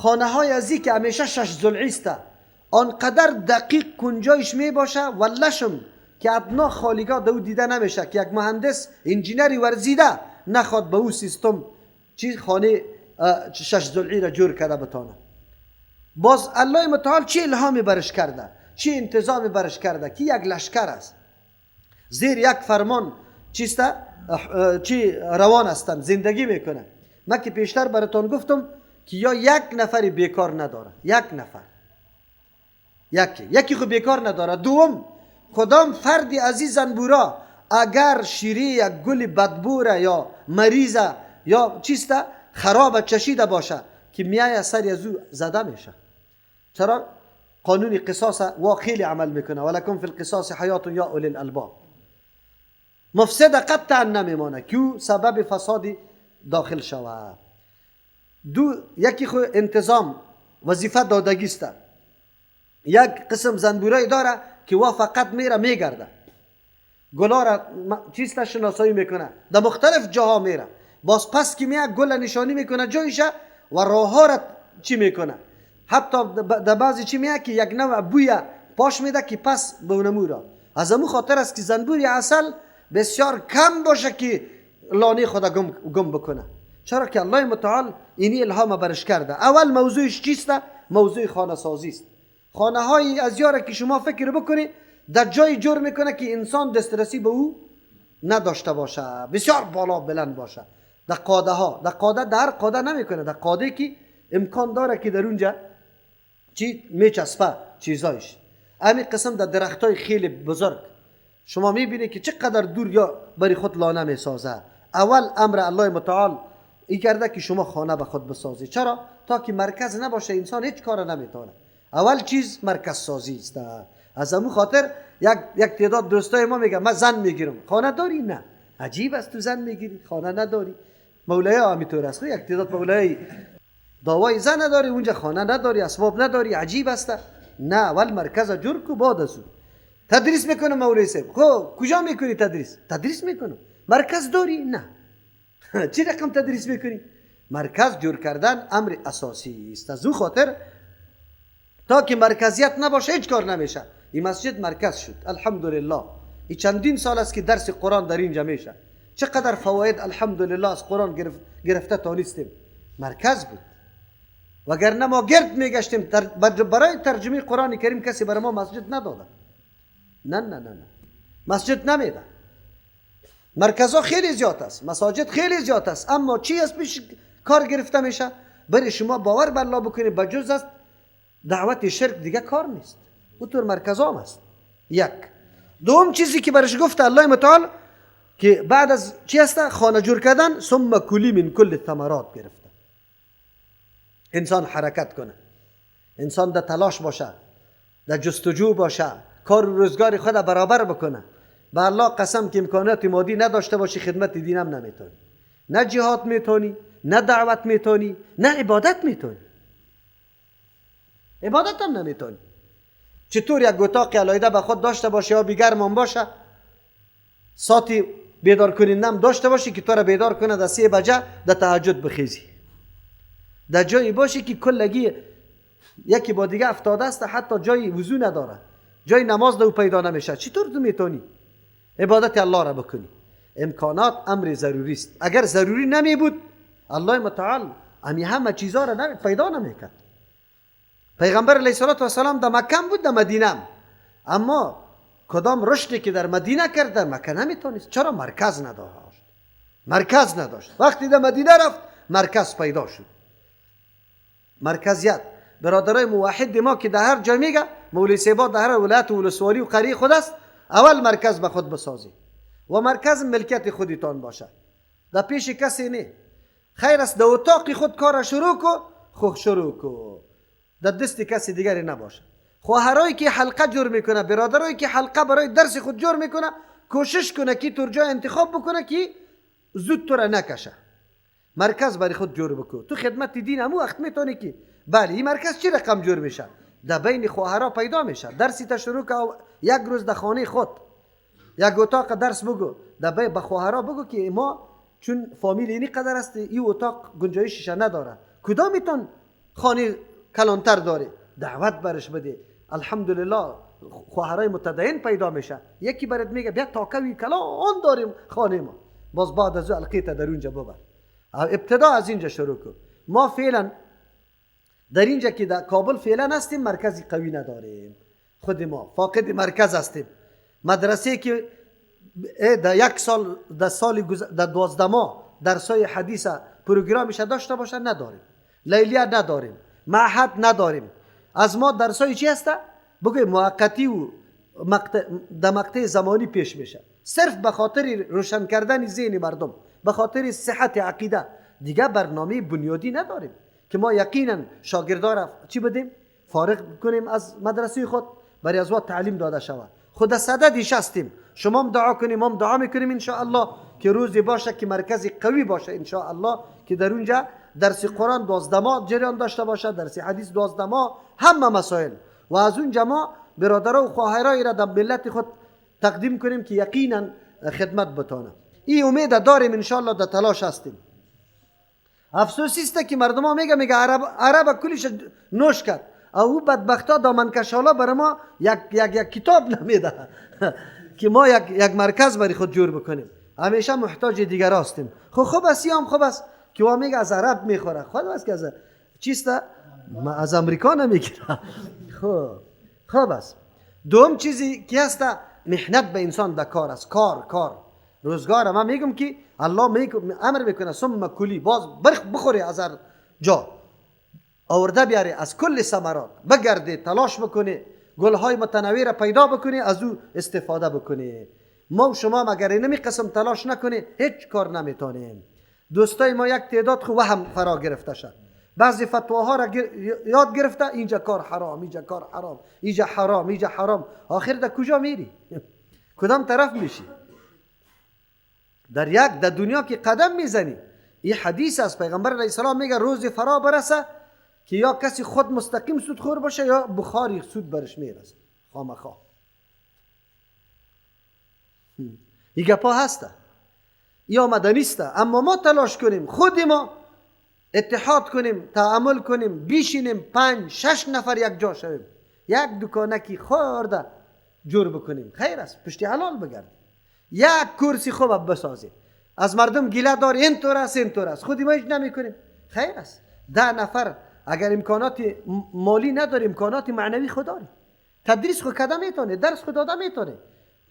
خانه های ازی که همیشه شش ضلعی است، آنقدر دقیق کنجایش می باشه و لشم که ادنا خالیگاه دو دیده نمیشه که یک مهندس انجینری ورزیده نخواد به او سیستم چی خانه شش ضلعی را جور کرده بتانه. باز الله متعال چه الهامی برش کرده، چه انتظامی برش کرده که یک لشکر است، زیر یک فرمان چیست، چی روان هستند، زندگی میکنه. من که پیشتر براتون گفتم که یا یک نفری بیکار نداره، یک نفر، یکی خو بیکار نداره. دوم، کدام فردی عزیز زنبورا اگر شیری یک گل بدبوره یا مریضه یا چیسته خراب چشیده باشه که میای سر از او زده میشه. چرا؟ قانون قصاص و خیلی عمل میکنه، ولکم فی القصاص حیات یا اولی الالباب. مفسد قطعا نمیمانه که او سبب فسادی داخل شود. دو، یکی خو انتظام وظیفه دادگیست. یک قسم زنبورای داره که وا فقط میره میگرده، گلا را چیست شناسایی میکنه، در مختلف جاها میره، باز پس که میاد گل نشانی میکنه جایشه و راه را چی میکنه. حتی در بعضی چی میاد که یک نوع بوی پاش میده که پس به اونمو را. از امو خاطر است که زنبور عسل بسیار کم باشه که لانه خود گم بکنه. چرا که الله متعال اینی الهام برش کرده. اول موضوعش چیست؟ موضوع خانه سازی است. خانه های از یاره که شما فکر بکنی در جای جور میکنه که انسان دسترسی به او نداشته باشه، بسیار بالا بلند باشه. در قاده ها، در قاده، در قاده نمیکنه، در قاده که امکان داره که در اونجا چی میچسبه چیزایش. همین قسم در درخت های خیلی بزرگ شما میبینی که چقدر دور یا برای خود لانه میسازه. اول امر الله متعال ای کرده که شما خانه به خود بسازی. چرا؟ تا که مرکز نباشه انسان هیچ کار نمیتونه. اول چیز مرکز سازی است. از امو خاطر یک تعداد دوستای ما میگه من زن میگیرم، خانه داری؟ نه. عجیب است، تو زن میگیری خانه نداری. مولای همینطور است. یک تعداد مولای دعوای زن نداری، اونجا خانه نداری، اسباب نداری، عجیب است. نه، اول مرکز جور کو، بعد از تدریس میکنه مولوی صاحب. خب کجا میکنی تدریس؟ تدریس میکنم. مرکز داری؟ نه. چی رقم تدریس میکنی؟ مرکز جور کردن امر اساسی است. از او خاطر تا که مرکزیت نباشه هیچ کار نمیشه. این مسجد مرکز شد الحمدلله. این چندین سال است که درس قرآن در اینجا میشه. چقدر فواید الحمدلله از قرآن گرفته تانستیم. مرکز بود، وگرنه ما گرد میگشتیم برای ترجمه قرآن کریم. کسی برای ما مسجد نداده. نه نه نه نه، مسجد نمیده. مرکزها خیلی زیاد است، مساجد خیلی زیاد است، اما چی از پیش کار گرفته میشه؟ برای شما باور بر الله بکنید بجز از دعوت شرک دیگه کار نیست. او طور مرکز هم است. یک. دوم چیزی که برش گفت الله متعال که بعد از چی است؟ خانه جور کردن، ثم کلی من کل ثمرات گرفته. انسان حرکت کنه، انسان در تلاش باشه، در جستجو باشه، کار و روزگار خود برابر بکنه. به الله قسم که امکانات مادی نداشته باشی خدمت دینم نمیتونی، نه جهاد میتونی، نه دعوت میتونی، نه عبادت میتونی، عبادت هم نمیتونی. چطور یک اتاق علیحده به خود داشته باشی یا بیگرم هم باشه، ساعتی بیدار کنندم داشته باشی که تو را بیدار کنه در 3 بجه در تهجد بخیزی، در جایی باشی که کلگی یکی با دیگه افتاده است، حتی جای وضو نداره، جای نماز دو پیدا نمیشه. چطور تو میتونی عبادت الله را بکنی؟ امکانات امر ضروری است. اگر ضروری نمی بود الله متعال امی همه چیزا را پیدا نمیکرد. پیغمبر علیه الصلاة والسلام در مکه بود، در مدینه، اما کدام رشدی که در مدینه کرد در مکه نمیتونست. چرا؟ مرکز نداشت، مرکز نداشت. وقتی در مدینه رفت مرکز پیدا شد. مرکزیت. برادرای موحد ما که در هر جای میگه مولوی صاحب در هر ولایت و ولسوالی و قریه خود است، اول مرکز به خود بسازی و مرکز ملکیت خودتان باشه، در پیش کسی نه. خیر است در اتاق خود کار شروع کو، خو شروع کو، در دست کسی دیگری نباشه. خواهرایی که حلقه جور میکنه، برادرایی که حلقه برای درس خود جور میکنه، کوشش کنه که تور جای انتخاب بکنه که زود تو را نکشه. مرکز برای خود جور بکن. تو خدمت دین همون وقت میتونی که بله این مرکز چی رقم جور میشه؟ در بین خواهرا پیدا میشه. درسی تا شروع که یک روز در خانه خود یک اتاق درس بگو، در بین به خواهرا بگو که ما چون فامیل اینی قدر است این اتاق گنجایشش نداره، کدامتون خانه کلانتر داره، دعوت برش بده. الحمدلله خواهرای متدین پیدا میشه، یکی برات میگه بیا تاکوی کلان داریم خانه ما، باز بعد از القیت در اونجا ببر. ابتدا از اینجا شروع کن. ما فعلا در اینجا که در کابل فعلا هستیم مرکزی قوی نداریم، خود ما فاقد مرکز هستیم. مدرسه که در یک سال در سال در 12 ماه درسای حدیث پروگرامش داشته باشه نداریم، لیلیه نداریم، معهد نداریم. از ما درسای چی هسته؟ بگوی موقتی و در مقطع زمانی پیش میشه، صرف به خاطر روشن کردن ذهن مردم، به خاطر صحت عقیده. دیگه برنامه بنیادی نداریم که ما یقینا شاگردا را چی بدیم؟ فارغ کنیم از مدرسه خود، برای از وا تعلیم داده شود. خود صددش هستیم. شما هم دعا کنیم، ما هم دعا میکنیم ان شاء الله که روزی باشه که مرکز قوی باشه ان شاء الله، که در اونجا درس قرآن 12 ماه جریان داشته باشه، درس حدیث 12 ماه، همه مسائل. و از اونجا ما برادرها و خواهرای را در ملت خود تقدیم کنیم که یقینا خدمت بتانه. این امید داریم ان شاء الله، در تلاش هستیم. افسوسی است که مردم ها میگه عرب کلش نوش کرد، او بدبختا دامن کشالا برای ما یک یک یک کتاب نمیده که ما یک مرکز برای خود جور بکنیم. همیشه محتاج دیگر هستیم. خب خوب است، هم خوب است که وا میگه از عرب میخوره، خود است که از چیست، از امریکا نمیگیره. خب خوب است. دوم چیزی که هست محنت به انسان در کار است. کار روزگار. ما میگم که الله امر میکنه ثم کلی، باز بخوری از هر جا آورده بیاری، از کل ثمرات بگرده، تلاش بکنه، گلهای متنوع را پیدا بکنه، از او استفاده بکنه. ما و شما مگر نمی قسم تلاش نکنه هیچ کار نمیتونیم. دوستای ما یک تعداد خو وهم فرا گرفته شد، بعضی فتواها را یاد گرفته، اینجا کار حرام، اینجا کار حرام، اینجا حرام، اینجا حرام. آخر در کجا میری؟ کدام طرف میشی؟ در یک در دنیا که قدم میزنی. این حدیث از پیغمبر علیه السلام میگه روز فرا برسه که یا کسی خود مستقیم سودخور باشه یا بخاری سود برش میرسه خامخا. این گپا هسته یا مدنیسته. اما ما تلاش کنیم، خود ما اتحاد کنیم، تعامل کنیم، بیشینیم 5-6 نفر یک جا شویم، یک دکانکی خورده جور بکنیم، خیر است، پشتی حلال بگردیم، یک کرسی خوب بسازیم. از مردم گله دار اینطور است اینطور است، خودی ما هیچ نمی کنیم، خیر است. 10 نفر اگر امکانات مالی نداری، امکانات معنوی خود داری، تدریس خود کده میتونه، درس خود داده میتونه.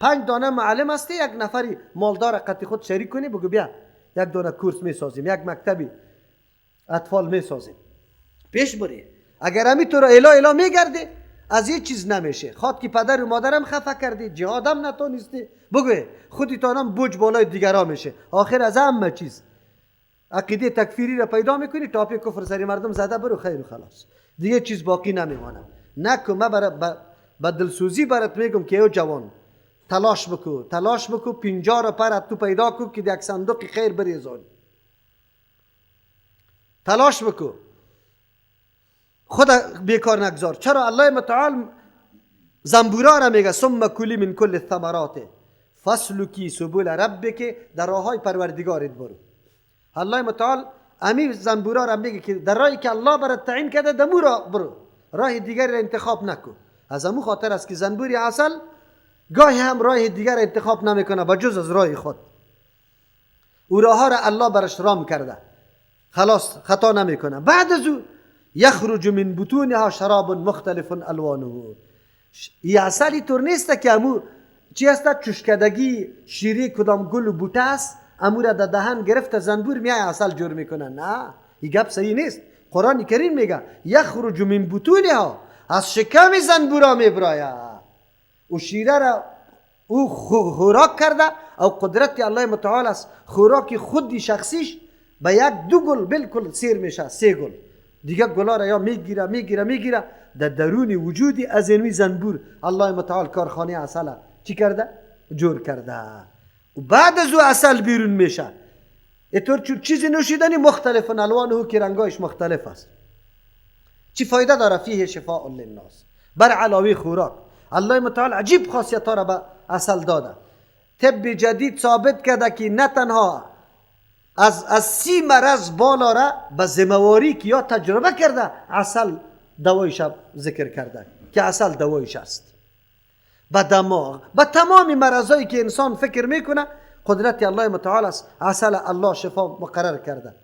5 دانه معلم هستی، یک نفری مالدار قطعی خود شریک کنی، بگو بیا یک دانه کورس میسازیم، یک مکتبی اطفال میسازیم، پیش بری. اگر همی تو را الا الا میگردی از یه چیز نمیشه. خواد که پدر و مادرم خفه کردی، جهادم نتونستی، بگو خودتانم بوج بالای دیگرا میشه. آخر از همه چیز عقیده تکفیری را پیدا میکنی، تاپی کفر سری مردم زده برو، خیر و خلاص، دیگه چیز باقی نمیمانه. نکو من با دلسوزی برات میگم که ای جوان تلاش بکو، تلاش بکو، 50 را پرت تو پیدا کو که یک صندوق خیر بریزانی. تلاش بکو، خود بیکار نگذار. چرا الله متعال زنبورا را میگه ثم کلی من کل الثمرات فاسلکی سبل ربک، در راههای پروردگارت برو. الله متعال امی زنبورا را میگه که در راهی که الله برات تعیین کرده دمو را برو، راه دیگر را انتخاب نکن. از امو خاطر است که زنبوری عسل گاهی هم راه دیگر را انتخاب نمیکنه با جز از راه خود. او راه را الله برش رام کرده، خلاص خطا نمیکنه. بعد از او یخرج من بطونها شراب مختلف الوانه. این عسلی طور نیست که امو چی است، چشکدگی شیری کدام گل و بوته است، امو را در دهن گرفته زنبور میای عسل جور میکنه. نه، این گپ صحیح نیست. قرآن کریم میگه یخرج من بطونها، از شکم زنبورا میبرایه. او شیره را او خوراک کرده، او قدرت الله متعال است، خوراک خودی شخصیش به 1-2 گل بالکل سیر میشه، 3 گل دیگه گلا را یا میگیره میگیره میگیره در درون وجودی از اینوی زنبور الله متعال کارخانه عسل چی کرده؟ جور کرده. و بعد از او عسل بیرون میشه. اینطور چیزی نوشیدنی مختلف الوانه که رنگایش مختلف است. چی فایده داره؟ فیه شفاء للناس، بر علاوه خوراک. الله متعال عجیب خاصیت ها را به عسل داده. طب جدید ثابت کرده که نه تنها از 30 مرض بالا را به ذمه‌واری که یا تجربه کرده عسل دوایش ذکر کرده که عسل دوایش است. به دماغ، به تمام مرضایی که انسان فکر میکنه قدرت الله متعال است، عسل الله شفا مقرر کرده.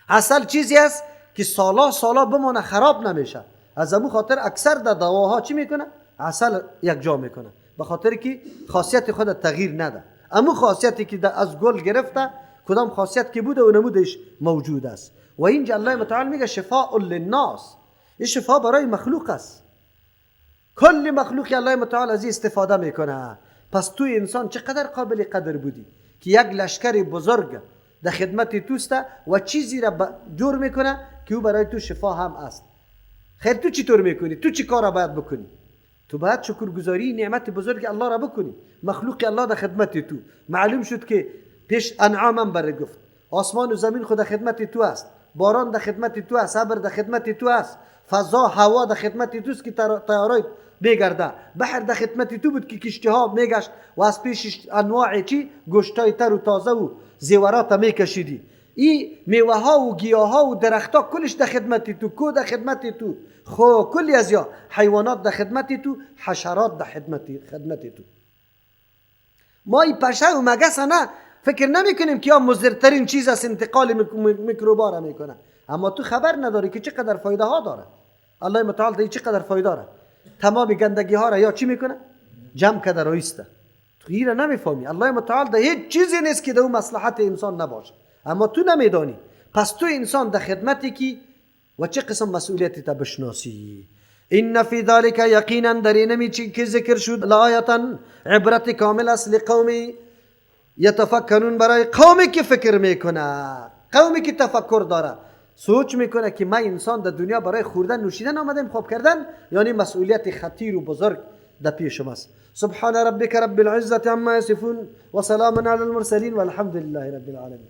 عسل چیزی است که سالا سالا بمانه خراب نمیشه. از امو خاطر اکثر در دواها چی میکنه؟ عسل یک جا میکنه، به خاطر که خاصیت خود تغییر نده. امو خاصیتی که از گل گرفته کدام خاصیت که بوده و نمودش موجود است. و اینجا الله متعال میگه شفاء للناس، این شفا برای مخلوق است. کل مخلوق الله متعال از این استفاده میکنه. پس تو انسان چقدر قابل قدر بودی که یک لشکر بزرگ در خدمت توست و چیزی را جور میکنه که او برای تو شفا هم است. خیر تو چطور میکنی؟ تو چی کار باید بکنی؟ تو باید شکرگزاری نعمت بزرگ الله را بکنی. مخلوق الله در خدمت تو. معلوم شد که پیش انعامم برای گفت آسمان و زمین خود در خدمت تو است، باران در خدمت تو است، ابر در خدمت تو است، فضا هوا در خدمت توست که طیارای میگرده، بحر در خدمت تو بود که کشتی ها میگشت و از پیش انواع چی گوشتای تر و تازه و زیورات میکشیدی. این میوه ها و گیاه ها و درخت ها کلش در خدمت تو، کو در خدمت تو، خو کلی از یا حیوانات در خدمت تو، حشرات در خدمت تو. ما این پشه و مگس نه فکر نمی کنیم که یا مضرترین چیز است، انتقال میکروبا را میکنه، اما تو خبر نداری که چقدر فایده ها داره. الله متعال دیگه چقدر فایده داره. تمام گندگی ها را یا چی میکنه؟ جمع کرده رایسته. تو این را نمیفهمی. الله متعال ده هیچ چیزی نیست که در اون مصلحت انسان نباشه، اما تو نمیدانی. پس تو انسان در خدمتی کی و چه قسم مسئولیتی تا بشناسی. ان فی ذلک یقینا در اینمی چی که ذکر شد لآیه عبرت کامل است لقوم یتفکرون، برای قومی که فکر میکنه، قومی که تفکر داره، سوچ میکنه که ما انسان در دنیا برای خوردن نوشیدن آمدیم، خواب کردن، یعنی مسئولیت خطیر و بزرگ در پیش ماست. سبحان ربک رب العزة عما یصفون و سلام علی المرسلین والحمد لله رب العالمین.